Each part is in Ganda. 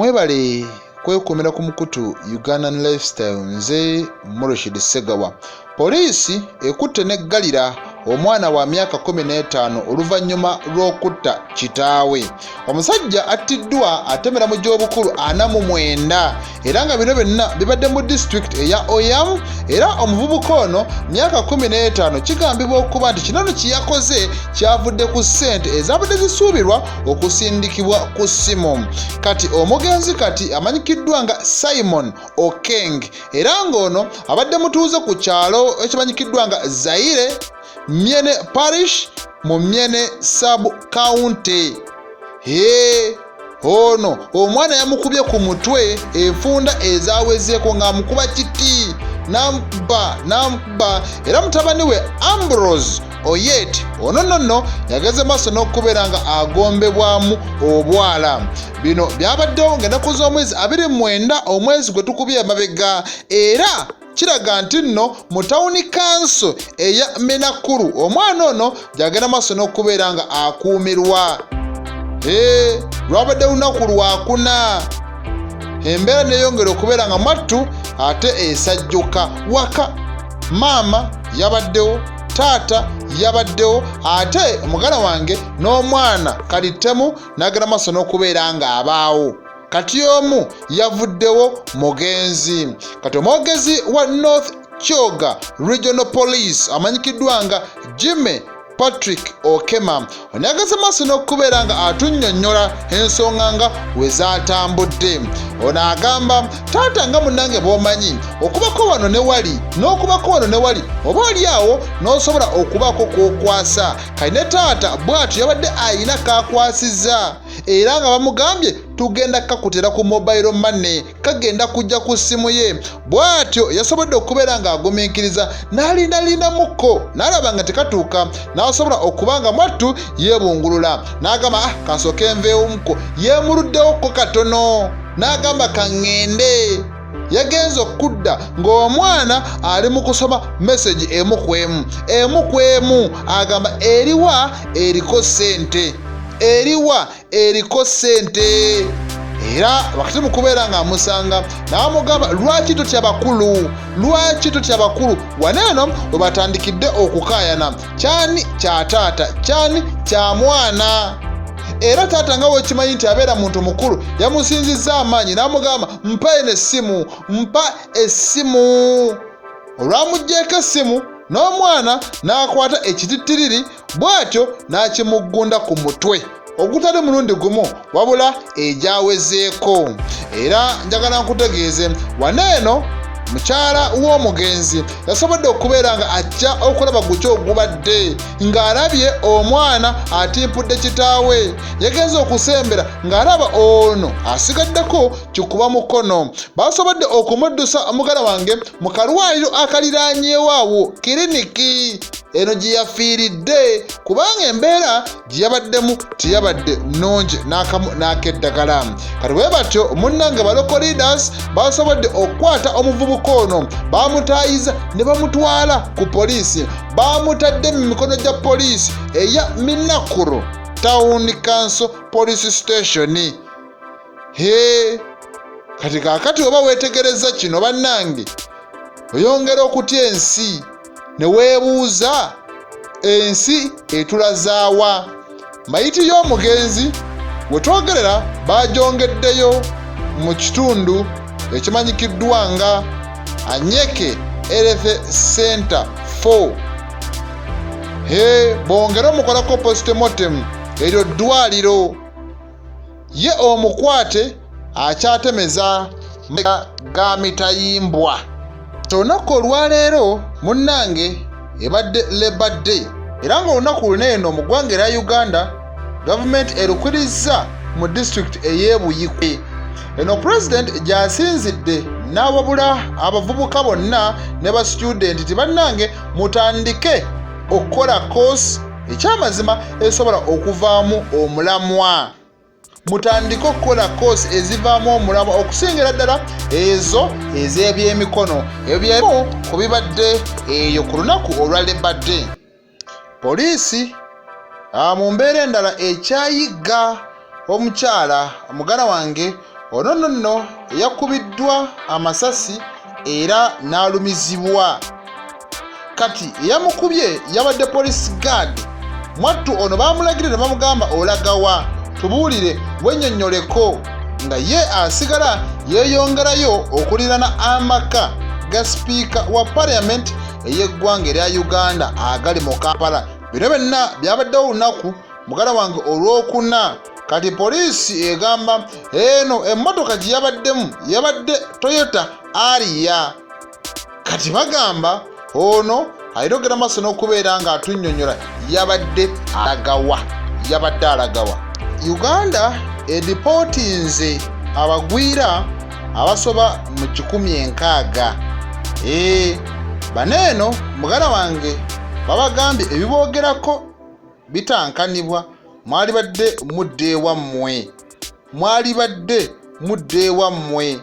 Mwebale kwekuumira ku mukutu Ugandan Lifestyle, nze Murshid Ssegawa. Poliisi ekutte n'eggalira omwana wa myaka 15 oluvannyuma lw'okutta kitaawe. Omusajja attiddwa atemera mu gy'obukulu 49 era nga bino byonna bibadde mu disitulikiti eya Oyam, era omuvubuka ono myaka 15 kigambibwa okuba nti kino no kye yakoze kyavudde ku ssente ezabadde zisuubirwa okusindikibwa ku ssimu. Kati omugenzi kati amanyikiddwa nga Simon Okeng era ng'ono abadde mutuuze ku kyalo ekimanyikiddwa nga Zaire Myene Parish mu Myene Sub County. Hee, ono omwana yamukubye ku mutwe enfunda ezawezeeko ng'amukuba kiti n'amukuba n'amukuba, era mutabani we Ambrose Oyet ono nonno yageze maaso n'okubeera nga agombebwamu obwala. Bino byabaddewo ng'ennaku z'omwezi 29 omwezi gwe tukubye emabega, era kiraga nti nno mu tawuni kanso eya Minakuru omwana ono gyagenda maaso n'okubeera nga akuumirwa. Lwabadde lunaku lwakuna, embeera neyongera okubeera nga mwattu ate esajjuka. Waka maama yabaddewo, taata yabaddewo, ate muganda wange n'omwana kalittemu n'agenda maaso n'okubeera ng'abaawo. Kati omu yavuddewo mugenzi. Kati omwogezi wa North Kyoga Regional Police amanyikiddwa nga Jimmy Patrick Okema onyagaza maaso n'okubeera nga atunnyonnyola ensonga nga we zaatambudde. Ono agamba, taata nga munnange bw'omanyi okubako wano ne wali n'okubako wano ne wali, oba oli awo n'osobola okubaako kw'okwasa. Kali ne taata bw'atyo yabadde alina k'akwasizza era nga bamugambye tugenda kakutera ku mobile money, kagenda kujja ku ssimu ye. Bw'atyo yasobodde okubeera ng'agumiikiriza n'alindalindamuko n'alaba nga tekatuuka, n'asobola okuba nga mwattu yeebungulula n'agamba, ah, kansooke nveewumuko. Yeemuluddewokko katono n'agamba kaŋŋende. Yagenze okudda ng'omwana ali mu kusoma mesegi emu ku emu, emu ku emu, agamba eriwa eriko ssente, eriwa eriko ssente. Era wakati mu kubeera ng'amusanga n'amugamba, lwaki totya bakulu, lwaki totya bakulu? Wano eno we batandikidde okukaayana, kyani kya taata, kyani kya mwana. Era taata nga wekimanyi nti abeera muntu mukulu, yamusinzizza amaanyi n'amugamba, mpa eno essimu, mpa essimu. Olwamuggyeko essimu n'omwana n'akwata ekitittiriri bw'atyo n'akimuggunda ku mutwe ogutali mulundi gumu wabula egyawezeeko. Era njagala nkutegeeze wano eno mukyala w'omugenzi yasobodde okubeera nga ajja okulaba gukyo ogubadde ng'alabye omwana atimpudde kitaawe. Yagenze okusembera ng'alaba ono asigaddeko kikuba mukono. Basobodde okumuddusa muganda wange mu kalwaliro akaliraanyeewo awo kiriniki eno gye yafiiridde, kubanga embeera gye yabaddemu teyabadde nnungi n'akamu n'ak'eddagala. Kati bwe batyo munnange ba local leaders basobodde okukwata omuvubuka ono, bamutaayiza ne bamutwala ku poliisi. Bamutadde mu mikono gya poliisi eya Minakuru Town Council Police Station. He, kati kaakati oba weetegereza kino bannange, oyongera okutya ensi ne weebuuza ensi etulazaawa. Mayiti y'omugenzi we twogerera baagyongeddeyo mu kitundu ekimanyikiddwa nga Anyeke Health Center 4. He, bongere omukolako postmortem eryo ddwaliro. Ye omukwate akyatemeza ga mitayimbwa. Olunaku olwaleero munnange ebadde Labor Day, era ng'olunaku luno eno mu ggwanga erya Uganda gavumenti erukurizza mu disitulikiti ey'e Buikwe. Eno pulezidenti gy'asinzidde n'awabula abavubuka bonna ne ba situdenti nti bannange mutandike okukola koosi ekyamazima esobola okuvaamu omulamwa. Mutandike okukola koosi ezivaamu omulamwa okusingira ddala ezo ez'ebyemikono. Ebyo byemu ku bibadde eyo ku lunaku olwa Labor Day. Poliisi mu mbeera endala ekyayigga omukyala muganda wange Ono nno nno eyakubiddwa amasasi era n'alumizibwa. Kati eyamukubye yabadde police guard. Mwattu ono baamulagira ne bamugamba olagawa tubuulire wennyonnyoleko nga ye asigala yeeyongerayo okulirana amaka ga sipiika wa parliament ey'eggwanga erya Uganda agali mu Kampala. Bino byonna byabaddewo olunaku muganda wange olwokuna. Kati poliisi egamba eno emmotoka gye yabaddemu yabadde Toyota Aria. Kati bagamba ono alina okugenda maaso n'okubeera ng'atunnyonnyola yabadde alagawa yabadde alagawa. Uganda edipootinze abagwira abasoba mu 160. Ee, bano eno muganda wange babagambye ebiboogerako bitankanibwa mwalibadde mudda ewammwe mwalibadde mudda ewammwe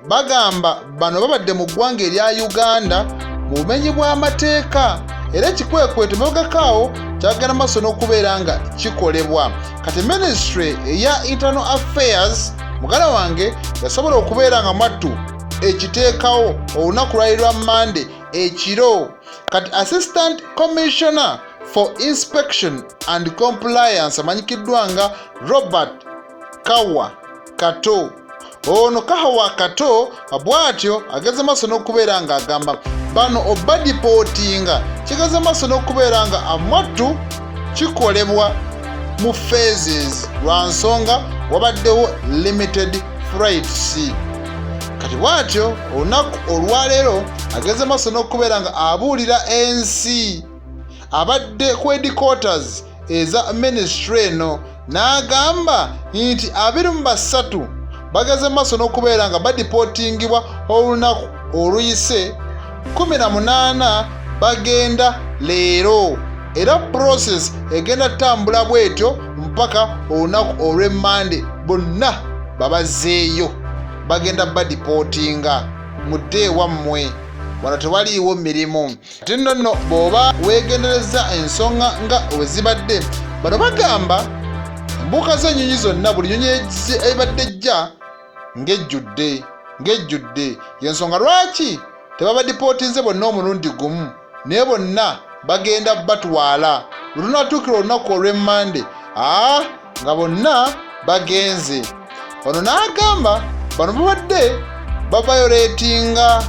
bagamba bano babadde mu ggwanga erya Uganda mu bumenyi bw'amateeka era ekikwekweto mabegakaawo kyagenda maaso n'okubeera nga kikolebwa. Kati minisitule eya internal affairs muganda wange yasobola okubeera nga mwattu ekiteekawo olunaku lwali lwa Mmande ekiro. Kati assistant commissioner for inspection and compliance amanyikiddwa nga Robert Kawa Kato, ono Kahawa Kato bw'atyo ageze maaso n'okubeera ng'agamba bano obadipootinga kigeze maaso n'okubeera nga amwattu kikolebwa mu phases lwa nsonga wabaddewo limited flights. Kati bw'atyo olunaku olwaleero ageze maaso n'okubeera nga abuulira ensi abadde ku headquarters eza minisitule eno n'agamba nti 23 bageze maaso n'okubeera nga badipootingibwa olunaku oluyise, 18 bagenda leero era process egenda tambula bwetyo mpaka olunaku olw'emmande bonna babazeeyo bagenda badipootinga mudde ewammwe wano tewaliiwo mirimu. Ate nno nno bw'oba weegendereza ensonga nga we zibadde, bano bagamba embuuka z'ennyonyi zonna buli nnyonyi ebadde ejja ng'ejjudde ng'ejjudde y'ensonga lwaki tebabadipootinze bonna omulundi gumu naye bonna bagenda batwala lwe lunaatuukira olunaku olw'emmande aa nga bonna bagenze. Ono n'agamba bano babadde baviolatinga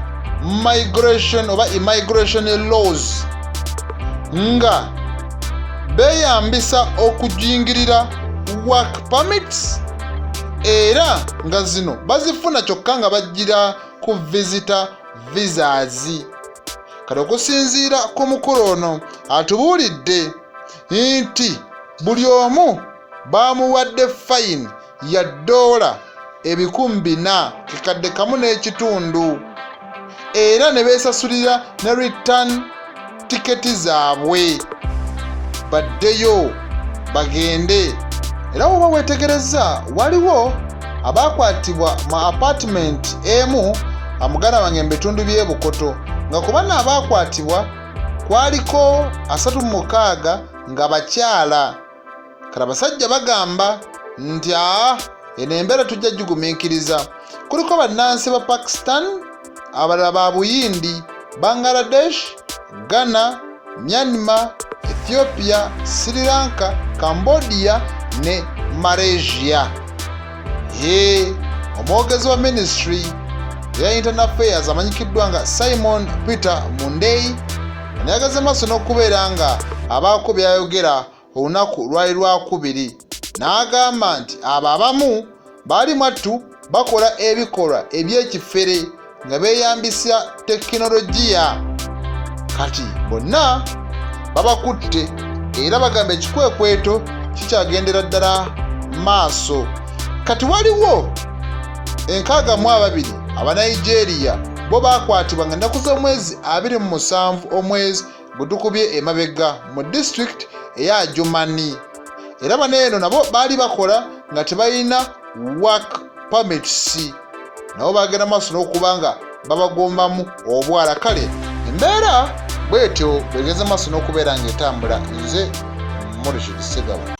migration oba immigration laws nga beeyambisa okujingirira work permits era nga zino bazifuna kyokka nga bajjira ku visitor visas. Kati okusinziira ku mukulu ono atubuulidde nti buli omu baamuwadde fayini ya ddoola 4,000 1.5 era ne beesasulira ne return tiketi zaabwe baddeyo bagende. Era woba weetegerezza waliwo abaakwatibwa mu apartment emu muganda wange mu bitundu by'e Bukoto nga ku bano abaakwatibwa kwaliko 36 nga bakyala. Kati abasajja bagamba nti aa eno embeera tujja gigumiikiriza. Kuliko bannansi ba Pakistan, abalala ba Buyindi, Bangladesh, Ghana, Myanmar, Ethiopia, Sri Lanka, Cambodia ne Malaysia. Ye omwogezi wa ministry eya Internal Affairs amanyikiddwa nga Simon Peter Mundei anayagaza maaso n'okubeera nga abaako by'ayogera olunaku lwali lwakubiri n'agamba nti abo abamu baali mwattu bakola ebikolwa eby'ekifere nga beeyambisa tekinologiya. Kati bonna babakutte era bagamba ekikwekweto kikyagendera ddala maaso. Kati waliwo 62 Abanigeria bo baakwatibwa nga ennaku z'omwezi 27 omwezi gwe tukubye emabega mu disitulikiti eya Adjumani era bano eno nabo baali bakola nga tebalina work permits nabo bagenda maaso n'okuba nga babagombamu obwala. Kale embeera bwetyo bwegeze maaso n'okubeera ng'etambula. Nze Murshid Ssegawa.